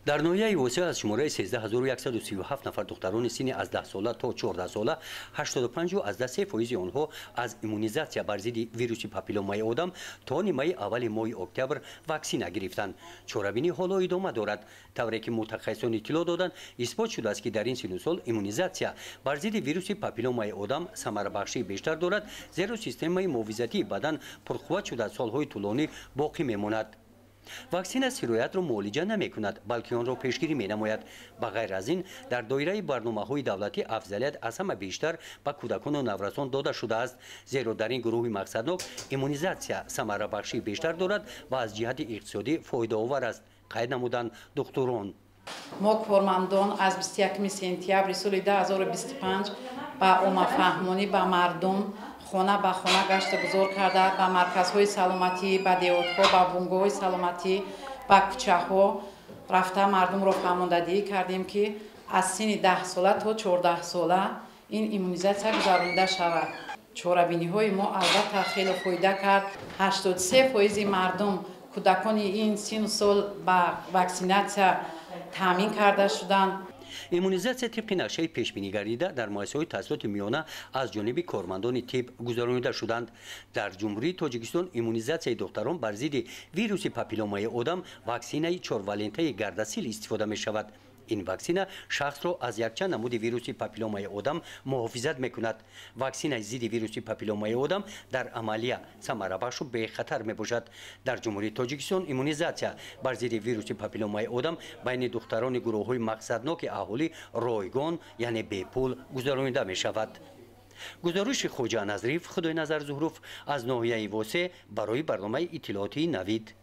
Дар ноҳияи Восеъ аз шумораи 13 137 нафар духтарони синни аз 10 сола то 14 сола, 85,3% онҳо аз иммунизатсия бар зидди вируси папилломаи одам то нимаи аввали моҳи октябр ваксина гирифтанд. Чорабинӣ ҳоло идома дорад. Тавре ки мутахассисон иттилоъ доданд, исбот шудааст, ки дар ин сину сол иммунизатсия бар зидди вируси папилломаи одам самарабахшии бештар дорад, зеро системаи муҳофизатии бадан пурқувват шуда, солҳои тӯлонӣ боқӣ мемонад. Ваксина сироятро муолиҷа намекунад, балки онро пешгирӣ менамояд. Ба ғайр аз ин, дар доираи барномаҳои давлатӣ афзалият аз ҳама бештар ба кӯдакону наврасон дода шудааст, зеро дар ин гурӯҳи мақсаднок иммунизатсия самарабахшии бештар дорад ва аз ҷиҳати иқтисодӣ фоидаовар аст, қайд намуданд духтурон. Мо, кормандон, аз 21 сентябри соли 2025 ба оммафаҳмонӣ, ба мардум хона ба хона гашта гузор карда, ба марказҳои саломатӣ, ба деҳотҳо, ба бунгоҳҳои саломатӣ, ба кӯчаҳо рафта, мардумро фаҳмондадиҳӣ кардем, ки аз синни 10-сола то 14-сола ин иммунизатсия гузаронида шавад. Чорабиниҳои мо албатта хеле фоида кард. 83% мардум, кӯдакони ин сину сол ба ваксинатсия таъмин карда шуданд. Иммунизатсия тибқи нақшаи пешбинӣ гардида дар муассисаҳои таҳсилоти миёна аз ҷониби кормандони тиб гузаронида шуданд. Дар Ҷумҳурии Тоҷикистон иммунизатсияи духтарон бар зидди вируси папилломаи одам ваксинаи чорвалентаи Гардасил истифода мешавад. Ин ваксина шахсро аз якчанд намуди вируси папилломаи одам муҳофизат мекунад. Ваксинаи зидди вируси папилломаи одам дар амалия самарабахшу бехатар мебошад. Дар Ҷумҳурии Тоҷикистон иммунизатсия бар зидди вируси папилломаи одам байни духтарони гурӯҳҳои мақсадноки аҳолӣ ройгон, яъне бепул гузаронида мешавад. Гузориши Хоҷа Назриев, Худойназар Зуҳруф аз ноҳияи Восеъ барои барномаи иттилоотии «Навид».